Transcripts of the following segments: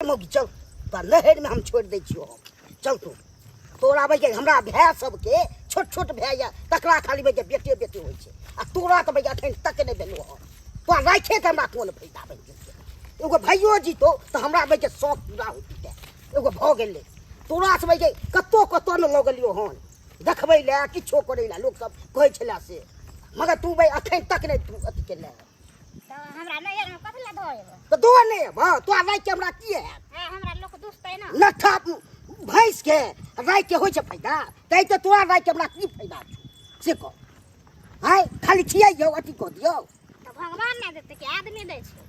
मौगी चल तोरा नहरमे हम छोड़ि दै छियौ हम चल तू तोरा भैया हमरा भाय सबके छोट छोट भाय यऽ तकरा खाली भैया बेटे बेटे होइ छै आ तोरा तऽ भैया एखन तक नहि भेलौ हँ तोरा राखे के हमरा कोन फायदा बनि गेल एगो भाइयो जीतो तऽ हमरा भैया शौक पूरा होइतै एगो भऽ गेलै तोरा से भैया कतहु कतहु ने लऽ गेलियौ हन देखबै लए किछो करै लए लोकसब कहै छलै से मगर तू भाइ एखन तक नहि तू अथी केले तऽ हमरा नैहरमे कथी लए धऽ एबै तऽ दो नहि एबह तोरा राखि के हमरा की हैत ए हमरा लोक दुसतै ने लट्ठा भैंस के राखि के होइ छै फायदा तै तऽ तोरा राखि के हमरा की फायदा छौ से कह आँय खाली खियाइयौ अथी कऽ दियौ तऽ भगवान ने देतै कि आदमी दै छै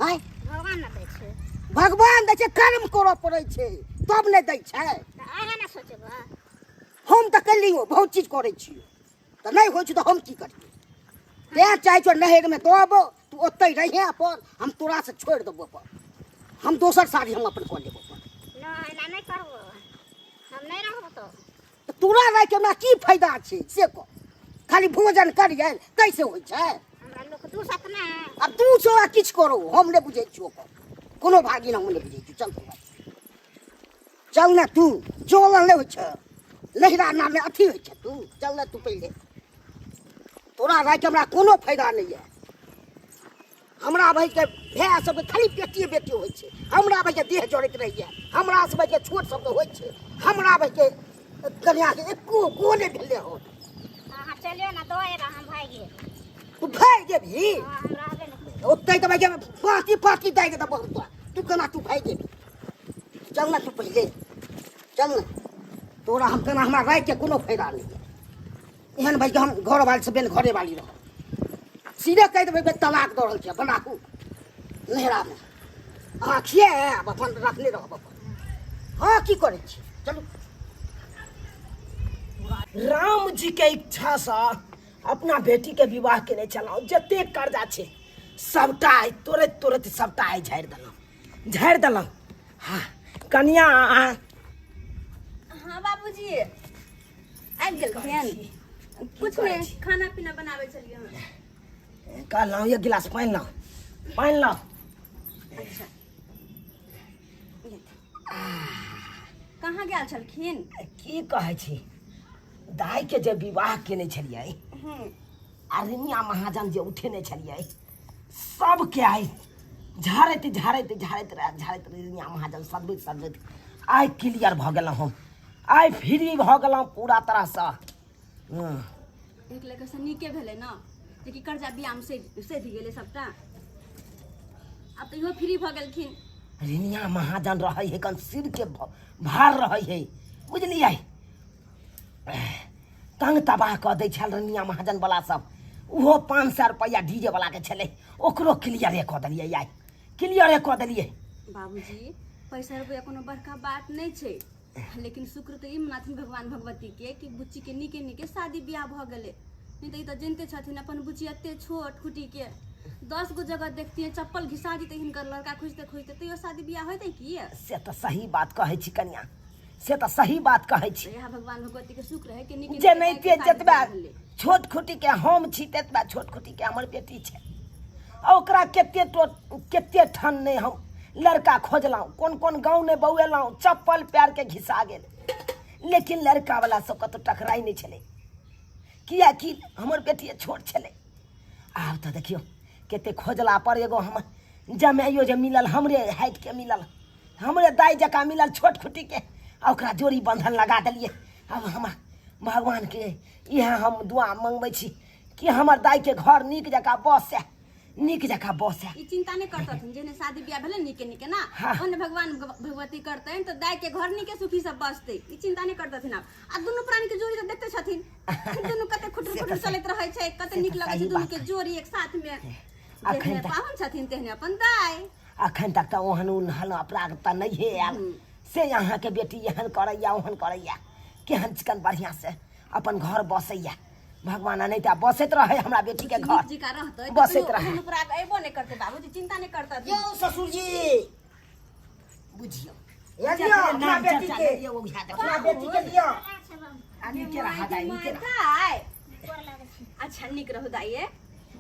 आँय भगवान ने दै छै भगवान दै छै कर्म करऽ पड़ै छै तब नहि दै छै तऽ अहाँ ने सोचबै हम तऽ केलियौ बहुत चीज करै छियौ तऽ नहि होइ छै तऽ हम की करियै तेँ चाहै छियौ नहरमे दऽ अबौ तू ओतहि रहिहे अपन हम तोरासँ छोड़ि देबौ अपन हम दोसर शादी हम अपन कऽ लेबो अपन नहि एना नहि करबो हम नहि रहबो तो तऽ तोरा राखि हमरा की फायदा छै से कह खाली भोजन करियै ताहिसँ होइ छै हमरा लोक दूसत नहि आब 200 आ किछु करू हम नहि बुझै छियौ ओकर कोनो भागिन हम नहि बुझै छियौ चल तू चल ने तू चल नहि होइ छै नहिरा नामे अथी होइ छै तू चल ने तू पहिले तोरा राखि हमरा कोनो फायदा नहि यऽ हमरा भाइके भाय सबके खाली बेटिए बेटी होइ छै हमरा भाइके देह जड़ैत रहैए हमरा सबके छोट सबके होइ छै हमरा भाइके कन्याके एको गो नहि भेलै हन अहाँ चलियौ ने दऽ अयबै हम भागि जेबै तू भागि जेबही हँ, हम रहबे नहि करबै। ओतहि तऽ भाइके पाँती पाँती दै के देबौ हम तोरा तू केना तू भागि जेबही चल ने तू पहिले चल ने तोरा हम केना हमरा राखिके कोनो फायदा नहि यऽ एहन भाई हम घरवाली से बेन घरे वाली रह सीधे कहि देबै बे तलाक दऽ रहल छै अपन राखू नैहरामे अहाँ खिए आब अपन रखने रहब अपन हँ की करै छी चलू राम जी के इच्छा से अपना बेटी के विवाह केने छलहुँ जतेक कर्जा छै सबटा आइ तोड़ैत तोड़ैत सबटा आइ झाड़ि देलहुँ झाड़ि देलहुँ हाँ कनिया हाँ बाबूजी आबि गेलखिन कुछ नहि खाना पीना बनाबै छलियै हन कहलहुँ एक गिलास पानि लाउ पानि लाउ अच्छा कहाँ गेल छलखिन की कहै छी दाइके जे विवाह केने छलियै आ रिनिया महाजन जे उठेने छलियै सबके आइ झाड़ैत झाड़ैत झाड़ैत रह झाड़ैत रिनिया महाजन सजबैत सजबैत आइ क्लियर भऽ गेलहुँ हम आइ फ्री भऽ गेलहुँ पूरा तरहसँ हँ। एक लेकर से नीके भेलै ने जेकि कर्जा बियाम से सधि गेलै सबटा आब तऽ इहो फ्री भऽ गेलखिन रिनिया महाजन रहै है कन सिरके भार रहै है बुझलियै तंग तबाह कऽ दै छल रनिया महाजन वाला सब ओहो 500 रुपैआ डीजे वाला के छलै ओकरो क्लियरे कऽ देलियै आइ क्लियरे कऽ देलियै बाबूजी पैसा रुपैआ कोनो बड़का बात नहि छै लेकिन शुक्र तऽ ई मनाथिन भगवान भगवती के कि बुच्ची के नीके नीके शादी बियाह भऽ गेलै नहि तऽ ई तऽ जनिते छथिन अपन बुच्ची एते छोट खुटी के 10 गो जगह देखतियै चप्पल घिसा जेतै हिनकर लड़का खोजते खोजते तैयो शादी बियाह होइतै की से तऽ सही बात कहै छी कनिया से तऽ सही बात कहै छी इएह भगवान भगवती के सुख रहे कि नीक जेनाहिते जतबा छोट खुटी के हम छी ततबा छोट खुटी के हमर बेटी छै आ ओकरा कते टो कते ठन नहि हम लड़का खोजलहुँ कोन कोन गाँव नहि बौएलहुँ चप्पल पैर के घिसा गेल लेकिन लड़का वाला सब कतौ टकराइ नहि छलै किएकि हमर बेटी छोट छलै आब तऽ देखियौ कते खोजला पर एगो हमर जमाइयो जे मिलल हमरे हाइटके मिलल हमरे दाइ जकाँ मिलल छोट खुटीके आ ओकरा जोड़ी बन्धन लगा देलियै आब हमरा भगवानके इएह हम दुआ मङ्गबै छी कि हमर दाइके घर नीक जकाँ बसए नीक जकाँ बसए ई चिंता नहि करतथिन जेहने शादी बियाह भेलै नीके नीके ना हाँ। ओहने भगवान भगवती करतनि तऽ दाइ के घर नीके सुखी सब बसतै ई चिंता नहि करतथिन आब आ दुनू प्राणी के जोड़ी तऽ देखते छथिन दुनू कते खुटुर से तऽ खुटुर सही- चलैत रहै छै कते से नीक तऽ लगै छै सही दुनू बात के है। जोड़ी एक साथ में अखन जेहने तक- पाहुन छथिन तेहने अपन दाइ अखन तक तऽ ओहन ओहन अपराध तऽ नहिए आयल से अहाँके बेटी एहन करैया ओहन करैया केहन चिकन बढ़िआँ से अपन घर बसैया भगवान नहि तऽ बसैत रहै हमरा बेटीके घर नीक जिका रहतै तऽ बसैत कहियो रहै ओहन उपराग अयबो नहि करतै बाबूजी चिंता नहि करतै यौ ससुर जी बुझियौ ये दियौ अपना नाम बेटी चर्चा के लियौ बुझा देब अपना बेटी के दियौ आ नीके रहा दाइ नीके रहा दाइ गोर लागै छी अच्छा नीक रहू दाइये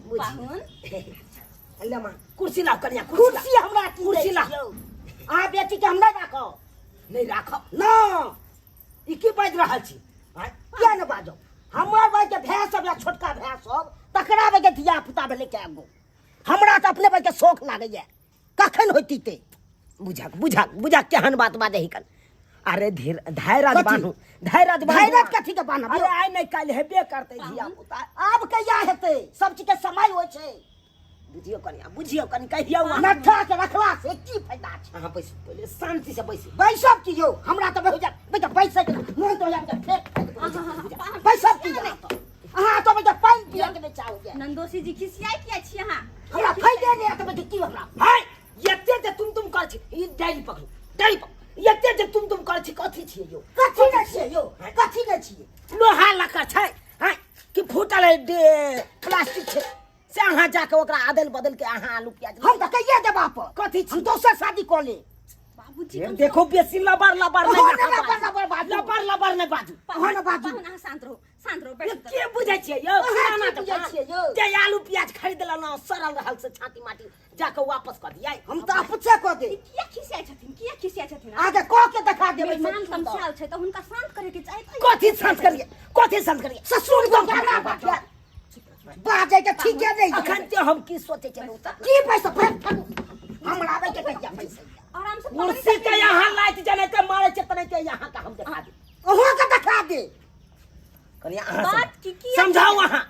बुझियौ पाहुन ले माँ कुर्सी लाओ कनिया कुर्सी कुर्सी हमरा की कुर्सी दै ला। छी यौ? अहाँ बेटीके हम नहि राखब। नहि राखब? ना। ई की बाजि रहल छी? आँय? किया ने बाजब? हमर भाइके भाय सब या छोटका भाय सब तकरा भाइके धिया पुता भेलै कए गो, हमरा तऽ अपने भाइके शौक लागैए, कखन होइती ते। बुझक बुझक बुझक, केहन बात बाजै हिकन। अरे धीर धैर्य कथी? बान्हू, धैर्य बान्हू। धैर्य कथी के बान्हब? अरे आइ नहि काल्हि हेबे करतै धिया पुता। आब कहिया हेतै? सब चीज के समय होइ छै। बुझियौ कनि, बुझियौ कनि, कहियौ अहाँ। नट्ठा के रखला से की फायदा छै? अहाँ बैसू पहिले, शांति से बैसू। बैसब की यौ? हमरा तऽ होइ जायत बेटा बैसै के मोन तऽ हो जायत फेर बैसब की? अहाँ तऽ, अहाँ तऽ बेटा पानि पियऽ के नहि चाहू। नंदोसी जी, खिसियाइ किया छी अहाँ? हमरा फायदे नहि हेतै बेटी की हमरा। हाय, एते जे तुम तुम करै छी, ई डायरी पकड़ू, डायरी पकड़ू। एते जे तुम तुम करै छी, कथी छियै यौ? कथी नहि छियै यौ? कथी नहि छियै? लोहा लक्कड़ छै हाय कि फूटल प्लास्टिक छै से अहाँ जाके ओकरा अदल बदल के अहाँ आलू प्याज? हम तऽ कहिए देबा पर कथी हम दोसर शादी कऽ लेब। बाबूजी, कम से देखो, बेसी लबर लबर अहाँ नहि नहि लबर लबर बाजू। लबर लबर नहि बाजू। अहाँ नहि बाजू। पाहुन, अहाँ शांत रहू, शांत रहू, बैठू तऽ। के बुझै छियै यौ? अहाँ पुराना की बुझै दोकान। छियै यौ? जे आलू प्याज खरीद लेलहुँ, सड़ल रहल से छाती माटी जाके वापस कऽ दियै। हम तऽ अपचे कऽ देब। ई किया खिसियाइ छथिन? किया खिसियाइ छथिन? अहाँके कऽ के देखा देबै। मेहमान तमसायल छै तऽ हुनका शांत करे के चाही तऽ। कथी शांत करियै? कथी शांत करियै? ससुर को गाना बाजै बाजै के ठीके नहि छै। अखन ते हम की सोचै छलहुँ तऽ की पैसा फेर हमरा आबै के कहिया पैसा? आराम से पकड़ि कुर्सी के यहाँ लाइट जनेते मारे छै तने यहाँ के हम देखा दी। अहाँ के देखा दे। कनिया, अहाँ बात की की समझाउ अहाँ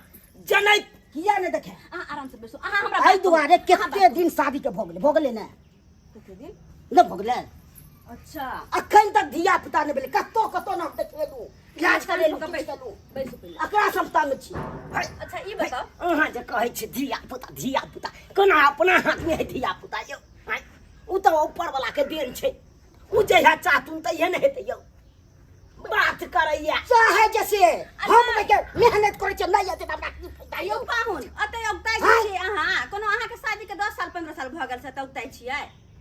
जनै किया नहि देखे? अहाँ आराम से बैसू, अहाँ हमरा एहि बात कहू। दुआरे अहाँ बात कते दिन शादी के भऽ गेलै, भऽ गेलै ने? कते दिन नहि भऽ गेलै? अच्छा। अखन तक धिया पुता नहि भेलै, कतौ कतौ ने हम देखेलहुँ, इलाज करेलहुँ, किछु बैसू, केलहुँ। बैसू पहिले। एकरा सब तंग छी। अच्छा, ई बताउ। अहाँ जे कहै छी धिया पुता धिया पुता, कोना अपना हाथमे है धिया पुता यौ? आँय, ओ तऽ ऊपर वाला के देन छै, ओ जहिया चाहतुन तहिये ने हेतै यौ। बात करैया चाहे जैसे हम के मेहनत करै छियै, नहि हेतै तऽ हमरा की फायदा यौ यौ? पाहुन, अते औगताइ हाँ? छियै अहाँ? कोनो अहाँके शादी के 10 साल 15 साल भऽ गेल छै तऽ औगताइ छियै?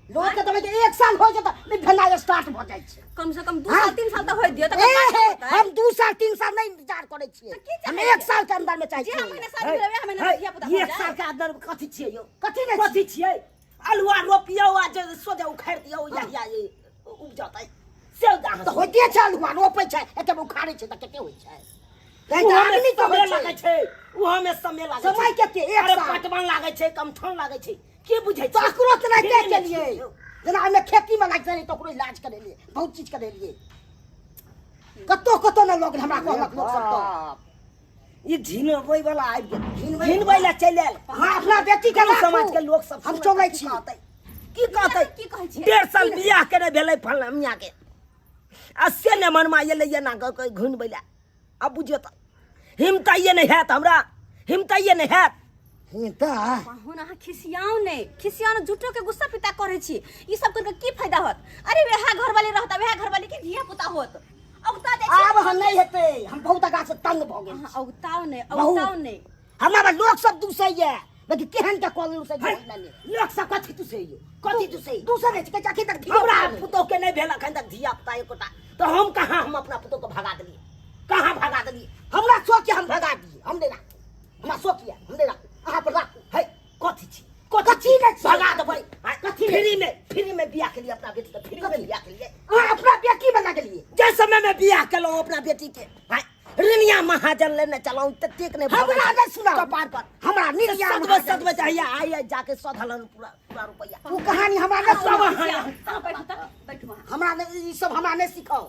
लोक के तऽ एक साल हो जेतै नहि भेनाइ स्टार्ट भऽ जाइ छै। कम से कम 2 हाँ? साल 3 साल तऽ होय दियौ ए तकर बाद हे, होतै। हम 2 साल 3 साल नहि इंतजार करै छियै। तऽ की हम चाहै 1 साल के अंदर में चाहै जे छियै। महीना शादी भेलै वएह महीना धिया पुता भऽ एक जाय। साल के अंदर कथी छियै यौ? कथी नहि? कथी छियै? अलुआ रोपियौ आ जे सोझे उखाड़ि दियौ, या ये उपजतै से अहाँ तऽ होइते छै, अल्हुआ रोपै छै, एते उखाड़ै छै तऽ कते होइ छै? तैं तऽ उहोमे आदमी तऽ समय होइ लागै छै। छै, उहोमे समय लागै छै। समय कते? एक अरे साल। पटवन लागै छै, कमठौन लागै छै, की बुझै तऽ छियै? ओकरो तऽ नहि फ्रीमे केलियै। छियै यौ। जेना ओहिमे खेतीमे लागि जाइ तऽ ओकरो इलाज करेलियै, बहुत चीज करेलियै, कतौ कतौ ने लोक हमरा कहलक, लोक सब तऽ बाप, ई झिनबै वाला आबि गेल, झिनबै झिनबै लए चलि आयल। अहाँ अपना बेटी के गाँव राखू। समाज के लोक सब हम सुनत चलै तऽ छी। की कहतै? की कहतै? की कहै छियै? 1.5 साल बियाह केने भेलै फलना मियाँ के, आ से ने मनमा एलै एना कऽ के घुनबै लए। आब बुझियौ तऽ हिमताइए नहि हैत, हमरा हिमताइए नहि हैत। ही तऽ पाहुन, अहाँ खिसियाउ नहि, खिसियाउ नहि, झूठो के गुस्सा पिता करै छी। ई सब करके की फायदा होत? अरे वएह घरवाली रहत, वएह घरवाली के धिया पुता होत। औगता जाइ छै। आब हम नहि हेतै, हम बहुत आगाँ से तंग भऽ गेल अहाँ छी। औगताउ नहि, बहुत। औगताउ नहि। हमरा बा लोक सब दूसैया, लेकिन केहन के कॉल से लोक सब कथी दुसै यौ? कथी दुसै? दूसर छै कि अखन तक धिया हमरा पुता नहि। पुतोह के नहि भेल अखन तक धिया पुता एकोटा, तऽ हम कहाँ, हम अपना पुतोह के भगा देलियै? कहाँ भगा देलियै? हमरा शौक यऽ हम भगा दियै, हम नहि राखू, हमरा शौक यऽ हम नहि राखू, अहाँ पर राखू। है, कथी छी? कथी नहि छी? भगा देबै? आँय, कथी नहि? फ्री में, फ्री में बियाह केलियै अपना बेटी के, फ्री में बियाह केलियै। अहाँ अपना बेटी बना गेलियै। जे समय में बियाह केलहुँ अपना बेटी के, आँय, ऋणिया महाजन लेने चलहुँ ततेक नहि भगै हमरा छै नहि सुनाउ। कपार पर। हमरा निर्या सदबै महाजन। सदबै चाहिए, आइ आइ जाके सधलन पूरा पूरा रुपैआ। ओ कहानी हमरा नहि सब सुनाउ। अहाँ अहाँ बैठू तऽ, बैठू अहाँ। हमरा नहि ई सब, हमरा नहि सिखाउ।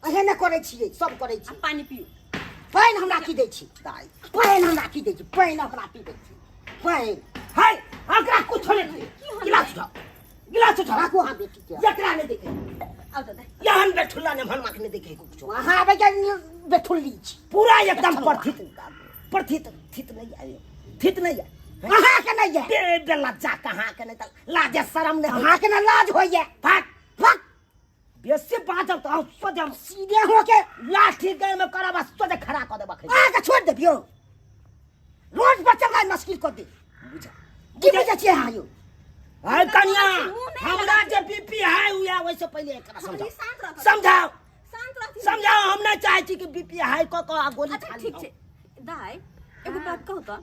अहें नहि करै छियै, सब करै आ छियै। पानि पियू। पानि हमरा की दै छी दाइ? पानि हमरा की दै छी? पानि हमरा की दै छी? पानि है, एकरा कुछो नहि दियै। गिलास उठाओ, गिलास उठाओ। राखू अहाँ बेटी के। एकरा नहि देखे। आउ दादा। एहन बेठुल्ला ने भनमा के नहि देखे कुछो। अहाँ आबै के बेठुल्ली छी। पूरा एकदम प्रथित प्रथित थित नहीं आयो, थित नहीं आयो। अहाँ के नहीं है। बे बेलज्जा कहाँ के नहीं तऽ लाजे शरम नहीं अहाँ के ना लाज होइए। भाग भाग। बेसी बाजब तऽ हम सोझे सीधे हो के लाठी गए में करब आ सोझे खड़ा कऽ देब अखन। अहाँ के छोड़ि देबियौ, रोड पर चलनाइ मुश्किल कऽ दे। बुझ की बुझै छियै अहाँ यौ? है कनिया, मुँह नहि हमरा लगा जे बीपी है उएह, ओहिसँ पहिले एकरा समझाउ। शांत रहत। समझाउ। शांत रहथिन। समझाउ, हम नहि चाहै छी कि बीपी हाई कऽ कऽ आ गोली अच्छा खा ली। ठीक छै दाइ, एगो बात कहू तऽ,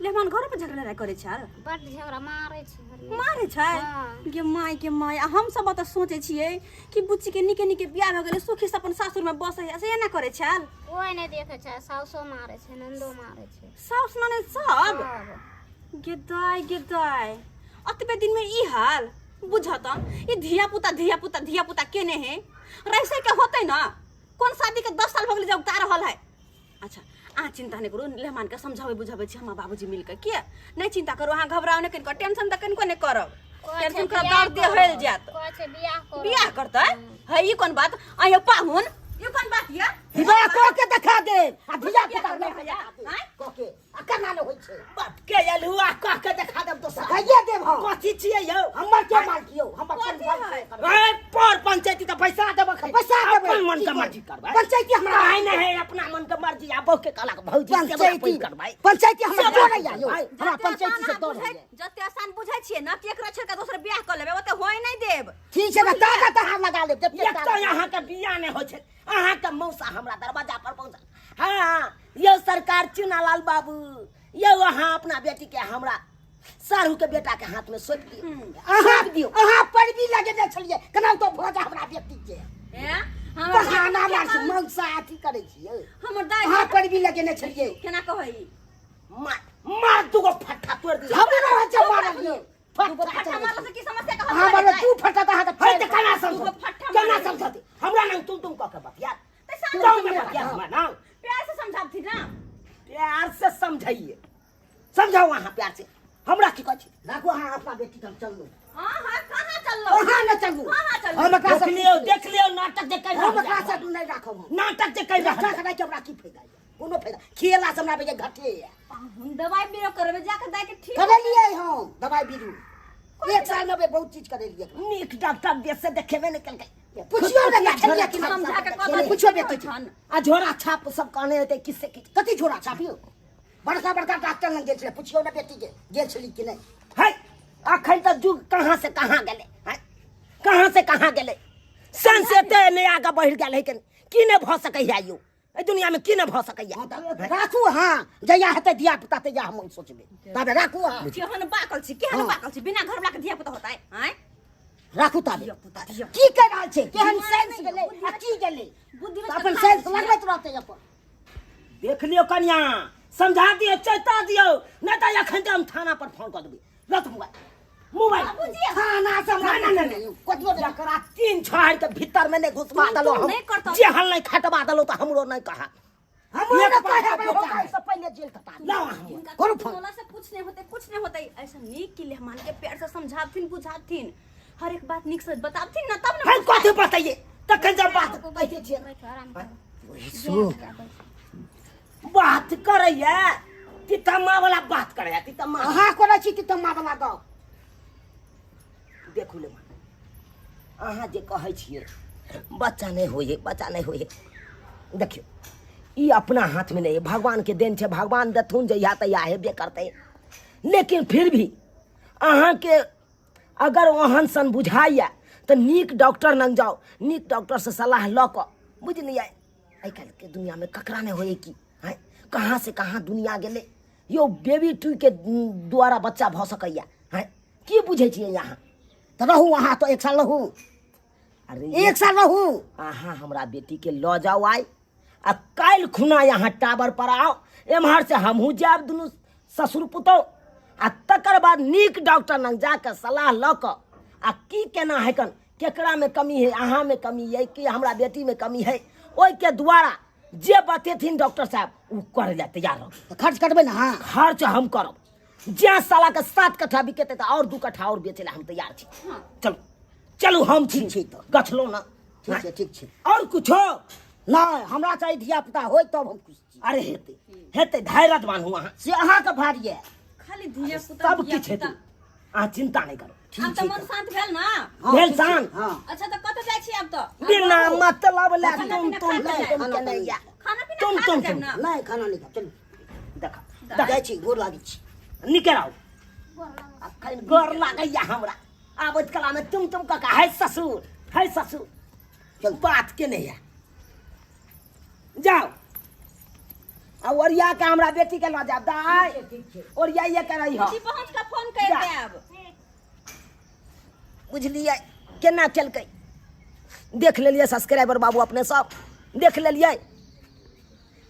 लेहमान घर पर झगड़ा लड़ाई करै छै बड्ड झगड़ा मारै छै घरमे। मारै छै हँ। गे माय के माय आ हम सब ओतऽ सोचै छियै कि बुच्ची के नीके नीके बियाह भऽ गेलै सुखी से अपन सासुर में बसै है से एना करै छल कोइ नहि देखै छै साउसो मारै छै नन्दो मारै छै साउस ननद सब सब गे दाय गे दाय अतबे दिन में ई हाल बुझत ई धिया पुता धिया पुता धिया पुता केने है रैसे के होतै ना कोन शादी के 10 साल भऽ गेलै जब रहल है अच्छा अहाँ चिंता नहि करू मेहमान के समझाबै बुझाबै छी हम बाबूजी मिलके किया नहि चिंता करू अहाँ घबराउ नहि कनिको टेंशन तऽ कनिको नहि करब टेंशन करब तऽ आओर देह होइल जायत कहै छै बियाह करब बियाह करतै है ई कोन बात अहाँ पाहुन ई कोन बात यऽ विवाह कऽ के देखा देब आ धिया पुता करबै नहि भैया, आँय? कऽ के आ केना नहि होइ छै बाप के एलहु आ कह के देखा देब दोसर देखाइए देब हम कथी छियै यौ हमर के मालक यौ हमर कथी कोन है? करबै? ए पर पंचायती तऽ पैसा देबक है पैसा देबै। अपन मन की के करबै? मर्जी करबै पंचायती हमरा आइ नहि है अपना मन के मर्जी आ बहु के कहलक भौजी से पंचायती अपन करबै पंचायती हमरा सब डरैया यौ करबै। हमरा जते पंचायती आसान से अहाँ डर बुझै- होइया जते आसान बुझै छियै ने कि एकरा छोड़ि कऽ दोसर बियाह कऽ लेबै ओते होय नहि देब ठीक छै ने ताकत अहाँ लगा लेब जते एक तऽ ताकत अहाँके बियाह नहि होइ छै अहाँके मौसा हमरा दरवाजा पर पहुँचल हाँ यौ सरकार चुनालाल बाबू यौ अहाँ अपना बेटी के हमरा साढ़ू के बेटा के हाथ में सौंप दियौ अहाँ सौंप दियौ अहाँ पैरवी लगेने छलियै केना तो भऽ जा हमरा बेटी के हैं? हमर बहाना मार छै मनसा अथी करै छियै हमर दाइ अहाँ पैरवी लगेने छलियै केना कहै मार मार दूगो फट्टा तोड़ दियौ हमरो रहै छै मारल यौ दूगो फट्टा मारला से की समस्या के हल अहाँ भऽ मारल जेतै? दू फट्टा तऽ अहाँके है तऽ केना दूगो समझत फट्टा केना मारल। समझत हमरा नाम तुम तुम कह के बतिया तऽ शांत तुम में बतिया हमरा नाम प्यार से समझाबथिन ना प्यार से समझाइए समझाओ अहाँ प्यार से हमरा की कहै छी राखू अहाँ अपना बेटी के हम चलू हाँ हाँ कहाँ चललो अहाँ नहि चलू कहाँ चलू? हम एकरा देख से लियौ देख लियौ नाटक जे कर हम एकरा रहल से नहि राखब हम नाटक जे कर रहल रखा के हमरा की फायदा यऽ कोनो फायदा खियेला से हमरा बेजे घटे यऽ पाहुन दवाई बीरो करबे जाके दाई के ठीक करेलियै हम दवाई बीरू एक साल में बहुत चीज करेलियै नीक डॉक्टर देश से देखेबे नहि केलकै पुछियो ने देखलियै कि समझा के नहि कहत पुछियो बेटी के। छन आ झोरा छाप सब कहने हेतै किससे की कथी झोरा छापियो बड़का बड़का डॉक्टर लग गेल छलै पुछियो ने बेटी के गेल छली कि नहि है अखन तऽ युग कहाँ से कहाँ गेलै है कहाँ से कहाँ गेलै साइंस एते नहि आगाँ बढ़ि गेल है की नहि भऽ सकैए यौ एहि दुनियामे की नहि भऽ सकैए हँ तऽ राखू अहाँ जहिया हेतै धिया पुता तहिया हम सोचबै ताबे राखू अहाँ केहन बाकल छी केहन हाँ। बाकल छी बिना घर वाला के धिया पुता होता है आँय राखू ताबे धिया पुता धिया की कहि रहल छै केहन दिमाग सेंस नहि गेलै बुद्धि आ की गेलै बुद्धि तऽ अपन सेंस लगबैत रहतै अपन देख लियौ कनिया समझा दियौ चेता दियौ नहि तऽ एखन तऽ हम थाना पर फोन कऽ देबै लत मोबाइल मोबाइल थाना से हमरा ना, ना, ना, ना। कथियो नहि जकरा तीन छहर के भीतर में नहीं घुसवा तुम- देलो तुम हम नहीं करतौ। जेहन नहीं खटवा देलो तो हमरो नहीं कहा हमरो एक नहि बार कहे बेटा होता है। से पहिले जेल कटा दियौ। लाओ अहाँ हिनका करू फोन। टोला से कुछ नहीं होते कुछ नहीं होते ऐसा नीक के मेहमान के प्यार से समझाबथिन बुझाबथिन हर एक बात नीक से बताबथिन ना तब ना हम कथी बताइए तखन जब बात कहै छियै बैठो आराम करू सु बात करैया तितम्मा वाला बात करैया तितम्मा अहाँ करै छी तितम्मा वाला गप देखू ले माँ अहाँ जे कहै छियै बच्चा नहि होइए बच्चा नहि होइए देखियौ ई अपना हाथमे नहि अइ भगवानके देन छै भगवान देथुन जहिया तहिया हेबे करतै लेकिन फिर भी अहाँके अगर ओहन सन बुझाइए तऽ नीक डॉक्टर लग जाउ नीक डॉक्टरसँ सलाह लऽ कऽ बुझलियै आइ काल्हिके दुनिआँमे ककरा नहि होइए कि आँय कहाँसँ कहाँ दुनिआँ गेलै यौ बेबी टूके द्वारा बच्चा भऽ सकैए आँय की बुझै छियै अहाँ तऽ रहू अहाँ तऽ एक साल रहू अरे एक साल रहू अहाँ हमरा बेटीके लऽ जाउ आइ आ काल्हि खुना यहाँ टावर पर आउ एम्हर से हमहूँ जायब दुनू ससुर पुतहु आ तकर बाद नीक डॉक्टर लग जाकऽ सलाह लऽ कऽ आ की केना हेकन केकरामे कमी है अहाँमे कमी है कि हमरा बेटीमे कमी है ओहिके द्वारा जे बतेथिन डॉक्टर साहब ओ करै लए तैयार रहू तऽ खर्च करबै ने अहाँ खर्च हम करब जे साला के 7 कट्ठा बिकेतै तऽ और 2 कट्ठा और बेचै लए हम तैयार छी चलू चलू हम छी ठीक छै तऽ। गछलहुँ ना ठीक छै ठीक छै और कुछो नहि हमरा चाही धिया पुता होय तब हम खुश छी अरे हेतै हेतै धैर्य बान्हू अहाँ से अहाँके भार यऽ खाली धिया पुता सब किछु हेतै अहाँ चिंता नहि करू आब तऽ मन शांत भेल ना हँ, भेल ठीक छै, शांत? हँ अच्छा तऽ कतऽ जाइ छी आब तऽ बिना मतलब ले खाना तुम पीना तुम खा तुम के तुम के नहीं या खाना पीना तुम खा तुम के जायब तुम ना नहि खाना नहि खाब चलू देखा जाइ छी गोर लागै छी निकल आउ अखन गोर लागैया हमरा आबैत कला में तुम तुम कका है ससुर है ससुर चल बात के नहीं है जाओ आ ओरिया के हमरा बेटी के लऽ जायब दाइ। ठीक छै। ओरियाइए के रही। बुच्ची पहुँच कऽ फोन करि जा। देब। बुझलियै केना केलकै? देख लेलियै सब्सक्राइबर बाबू, अपने सब देख लेलियै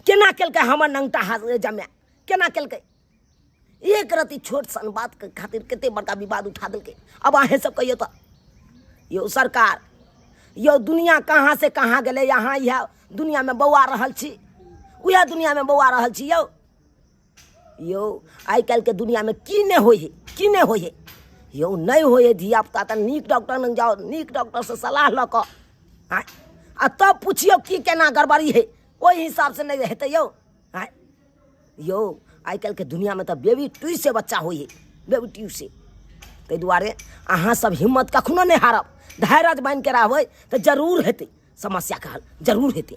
केना केलकै हमर नंगटा हाथ जमाए केना केलकै। एक रति छोट सन बातके खातिर कते बड़का विवाद उठा देलकै। अब अहेँ सब कहियौ तऽ यौ सरकार, यौ दुनिया कहाँ से कहाँ गेलै? यहाँ इएह दुनियामे बौआ रहल छी, उएह दुनियामे बौआ रहल छी यौ। यौ आइ काल्हिके दुनियामे की नहि होइ हइ, की नहि होइ हइ यौ? नहि होइ हइ धियापुता तऽ नीक डॉक्टर लग जाउ, नीक डॉक्टरसँ सलाह लऽ कऽ आँय, आ तब पुछियौ की केना गड़बड़ी हइ, ओहि हिसाबसँ नहि हेतै यौ। आँय यौ, आइ काल्हिके दुनियामे तऽ बेबी ट्यू से बच्चा होइ हइ, बेबी ट्यू से। ताहि दुआरे अहाँ सब हिम्मत कखनो नहि हारब, धैर्य बान्हिके रहबै तऽ जरूर हेतै समस्याके हल, जरूर हेतै।